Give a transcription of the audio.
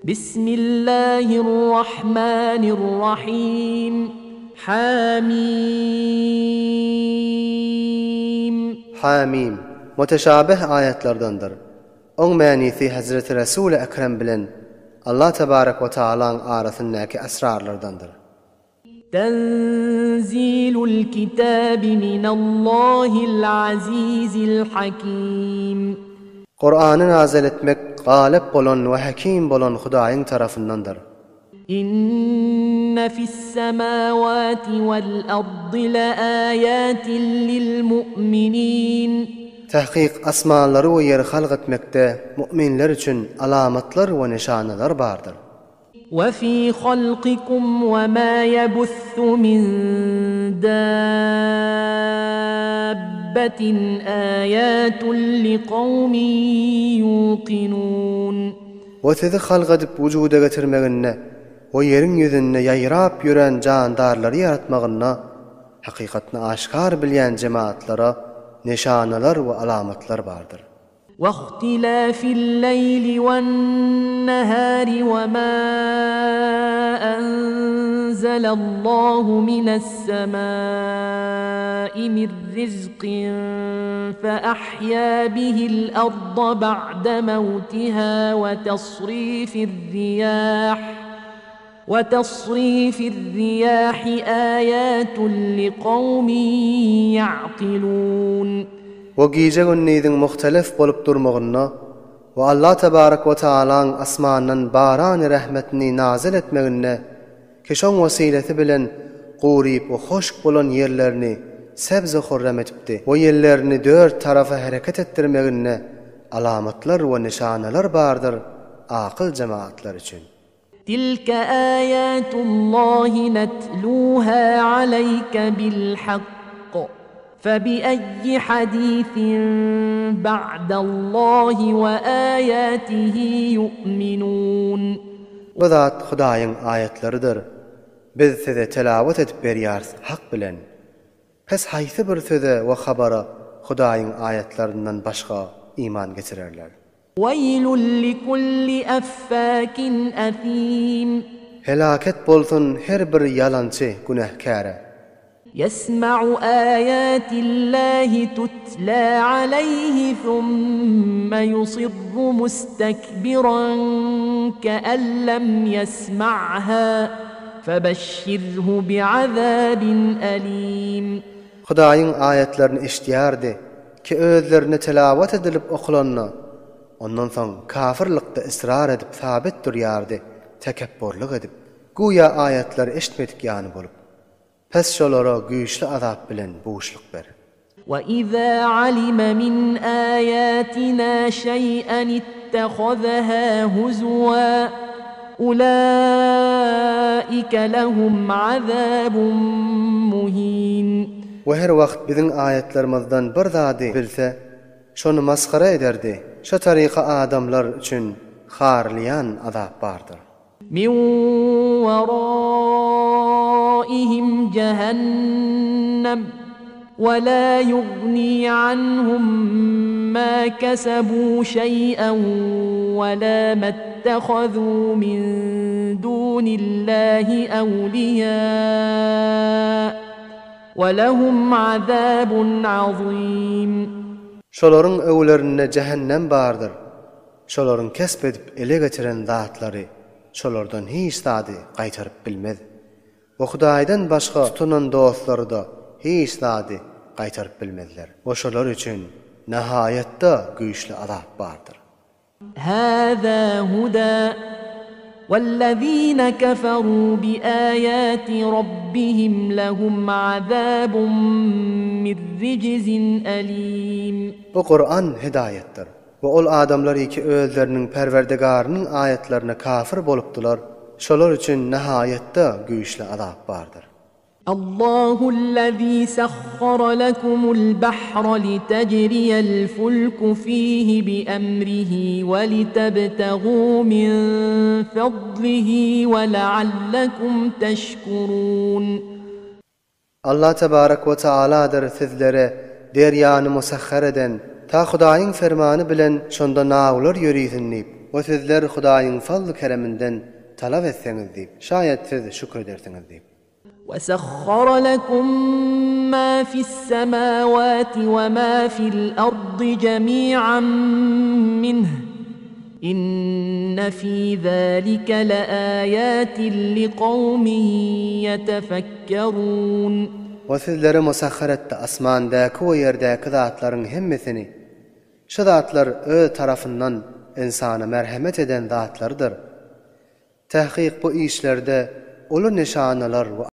Bismillahirrahmanirrahim. Hamim. Hamim, Muteşabih aýatlardandyr. Oň mänisi Hezreti Resuly Ekrem bilen Allah tebarek we taalaň arasyndaky esrarlardandyr. Tenzilul kitabi minallahil azizil hakim. Kurany nazyl etmek galyp bolan we hakim bolan Hudaýyň tarapyndandyr. Inne fis-semawati wal-ardy le-aýatin lil-mu'minin. Tahkyk asmanlary we ýeri halk etmekde mu'minler üçin alamatlar we nyşanalar bardyr. We fi halkikum we ma ýebussu min dabbetin aýatun liqawmin ýuqinun. We sizi halk edip wujuda getirmeginde we ýeriň ýüzünde ýaýrap ýören jandarlary ýaratmagynda hakykatyny aşgar bilýän jemaatlara nyşanalar we alamatlar bardyr. Wahtilafil leýli wan-nahari we ma anzalallahu minas-semai min rizkin fe ahya bihil arda ba'de mewtiha we tasrifir riyah we tasrifir riyahi ayatun liqawmin ya'kilun. We gije-gündiziň muhtelif bolup durmagynda we Allah tebarek we taalaň asmandan barany rehmetini nazyl etmeginde ki şoň wesilesi bilen guryp we hoşk bolan ýerlerini sebz-u-hurrem edipdi we ýellerini dört tarapa hereket etdirmeginde alamatlar we nyşanalar bardyr akyl jemagatlar üçin. Tilke aýatullahi netluha aleýke bilhakk, febi'eyyi hadithin ba'dallahi we aýatihi ýu'minun. Bu zat Hudaýyň aýatlarydyr. Biz size telawat edip berýäris hak bilen. Pes haýsy bir söze we habara Hudaýyň aýatlaryndan başga iman getirerler? Weýlun likulli affakin athim. Helaket bolsun her bir ýalançy günähkäre. Ýesma'u aýatillahi tutla aleýhi thumma ýusirru mustekbiran ke'en lem ýesma'ha febeşşirhu bi'azabin alim. Hudaýyň aýatlaryny eşidýärdi. Ki özlerine telawat edilip okulanda, ondan soň kafyrlykda ysrar edip sabit durýardy, tekepburlyk edip, güýä aýatlary eşitmedik ýaly bolup. Pes şolara güýçli azap bilen buşluk ber. Weizâ alime min âyâtinâ şeý'en ittehazehâ huzuwâ, ulâike lehum azâbun muhîn. We her wagt biziň aýatlarymyzdan bir zady bilse, şony masgara ederdi. Şo taryka adamlar üçin harlaýan azap bardyr. Min waraihim jehennem we la ýugni anhum ma kesebu şeý'en we la mettehazu min dunillahi ewliýa. Welehum azabun azim. Şolaryň öwlerinde jähennem bardyr. Şolaryň kesp edip ele getiren zatlary şolardan hiç zady gaýtaryp bilmez. We Hudaýdan başga tutunan dostlary-da hiç zady gaýtaryp bilmezler. We şolar üçin nahaýatda güýçli azap bardyr. Hâzâ hudâ, wellezîne keferû biâyâti rabbihim lehum azâbun min rijzin elîm. Bu Kuran hidaýatdyr. We ol adamlar ki özleriniň Perwerdigarynyň aýatlaryna kafir bolupdylar, şolar üçin nahaýatda güýçli azap bardyr. Allahullezî sahhara lekumul bahra litecriyel fulku fîhi biemrihi we litebtegû min fadlihi we leallekum teşkurûn. Allah tebarek we taaladyr sizlere derýany musahhar eden, ta Hudaýyň fermany bilen şonda nawlar ýörisin diýip. We sizler Hudaýyň fazly-kereminden talap etseňiz diýip, şaýat siz şükür edersiňiz diýip. وَسَخَّرَ لَكُم مَّا فِي السَّمَاوَاتِ وَمَا فِي الْأَرْضِ جَمِيعًا مِّنْهُ إِنَّ فِي ذَٰلِكَ لَآيَاتٍ لِّقَوْمٍ يَتَفَكَّرُونَ. We sizlere musahhar etdi asmandaky we ýerdäki zatlaryň hemmesini. Şu zatlar Öz tarapyndan ynsana merhemet eden zatlarydyr. Tahkyk bu işlerde uly nyşanalar we.